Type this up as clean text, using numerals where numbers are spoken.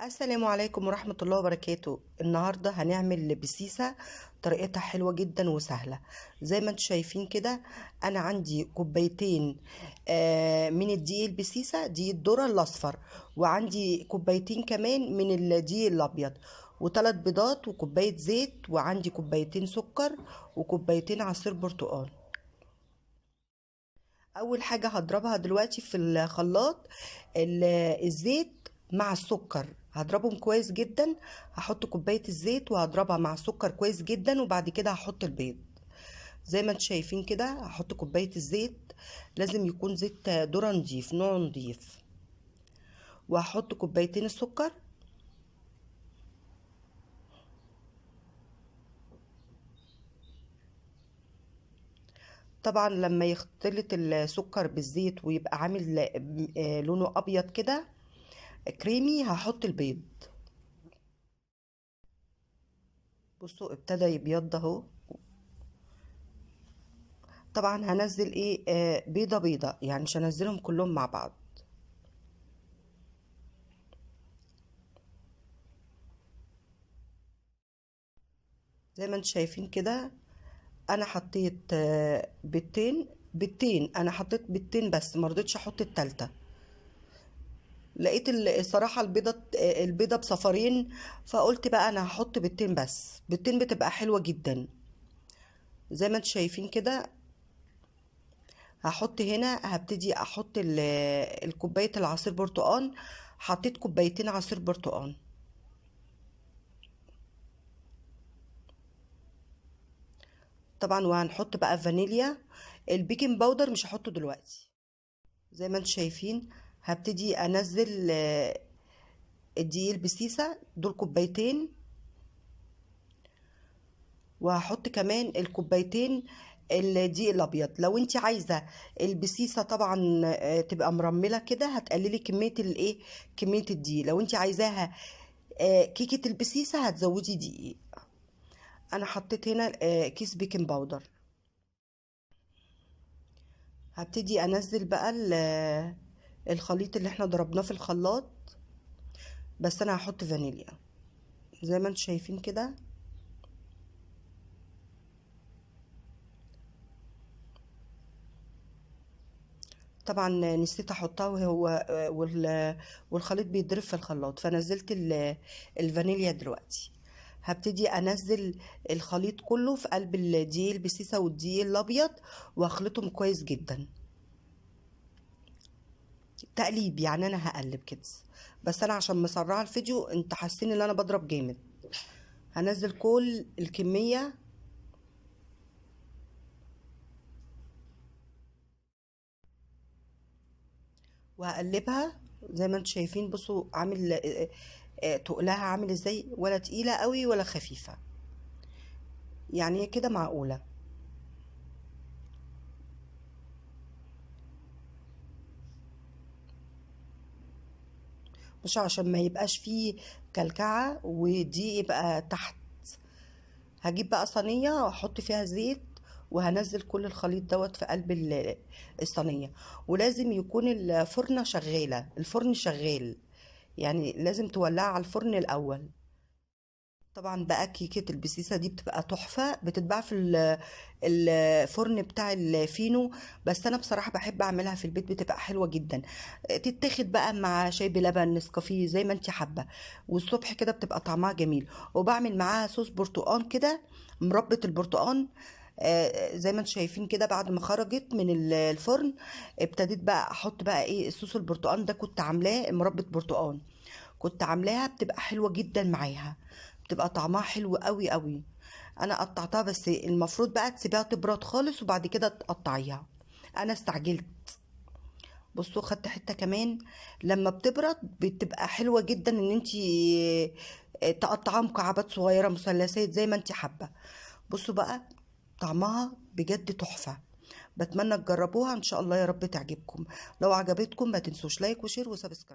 السلام عليكم ورحمة الله وبركاته. النهاردة هنعمل بسيسة طريقتها حلوة جدا وسهلة. زي ما انتم شايفين كده انا عندي كوبايتين من الدقيق البسيسة، دقيق الذرة الاصفر، وعندي كوبايتين كمان من الدقيق الابيض، وثلاث بيضات، وكوباية زيت، وعندي كوبايتين سكر، وكوبايتين عصير برتقال. اول حاجة هضربها دلوقتي في الخلاط الزيت مع السكر، هضربهم كويس جدا. هحط كوباية الزيت وهضربها مع السكر كويس جدا، وبعد كده هحط البيض. زي ما انتم شايفين كده هحط كوباية الزيت، لازم يكون زيت ذرة نضيف، نوع نضيف. وهحط كوبايتين السكر، طبعا لما يختلط السكر بالزيت ويبقى عامل لونه ابيض كده كريمي هحط البيض. بصوا ابتدى يبيض اهو. طبعا هنزل ايه بيضة بيضة، يعني مش هنزلهم كلهم مع بعض. زي ما انتم شايفين كده انا حطيت بيضتين، انا حطيت بيضتين بس، ما رضيتش احط التالتة. لقيت الصراحة البيضة بصفارين، فقلت بقى انا هحط بيضتين بس. بيضتين بتبقى حلوة جدا. زي ما انتم شايفين كده هحط هنا، هبتدي احط الكوباية العصير برتقال. حطيت كوبايتين عصير برتقال. طبعا وهنحط بقى فانيليا. ال baking powder مش هحطه دلوقتي. زي ما انتم شايفين هبتدي انزل الدقيق البسيسه، دول كوبايتين، وهحط كمان الكوبايتين الدقيق الابيض. لو انت عايزه البسيسه طبعا تبقى مرمله كده هتقللي كمية الايه، كمية الدقيق. لو انت عايزاها كيكة البسيسه هتزودي دقيق. انا حطيت هنا كيس baking powder. هبتدي انزل بقى الخليط اللي احنا ضربناه في الخلاط، بس انا هحط فانيليا. زي ما انتم شايفين كده طبعا نسيت احطها وهو والخليط بيتضرب في الخلاط، فنزلت الفانيليا دلوقتي. هبتدي انزل الخليط كله في قلب الدقيق البسيسه والدقيق الابيض واخلطهم كويس جدا. تقليب، يعني انا هقلب كده، بس انا عشان مسرعة الفيديو انت حاسين ان انا بضرب جامد. هنزل كل الكمية. وهقلبها زي ما انتم شايفين. بصوا عامل تقلها عامل ازاي، ولا تقيلة قوي ولا خفيفة، يعني كده معقولة. مش عشان ما يبقاش فيه كلكعه ودي يبقى تحت. هجيب بقى صينية واحط فيها زيت، وهنزل كل الخليط دوت في قلب الصينية. ولازم يكون الفرن شغالة، الفرن شغال، يعني لازم تولعها على الفرن الاول. طبعا بقى كيكة البسيسه دي بتبقى تحفة، بتتباع في الفرن بتاع الفينو، بس انا بصراحة بحب اعملها في البيت، بتبقى حلوة جدا. تتاخد بقى مع شاي بلبن، نسكافيه، زي ما انت حابة، والصبح كده بتبقى طعمها جميل. وبعمل معاها صوص برتقان كده، مربى البرتقان. زي ما انتم شايفين كده بعد ما خرجت من الفرن ابتديت بقى احط بقى ايه الصوص البرتقان ده، كنت عاملاه مربى برتقان، كنت عاملاها بتبقى حلوة جدا معاها، بتبقى طعمها حلو قوي قوي. انا قطعتها، بس المفروض بقى تسيبيها تبرد خالص وبعد كده تقطعيها. انا استعجلت. بصوا خدت حتة كمان. لما بتبرد بتبقى حلوة جدا ان انتي تقطعيها مكعبات صغيرة، مثلثات، زي ما انتي حابة. بصوا بقى طعمها بجد تحفة. بتمنى تجربوها ان شاء الله، يا رب تعجبكم. لو عجبتكم ما تنسوش like و share و subscribe.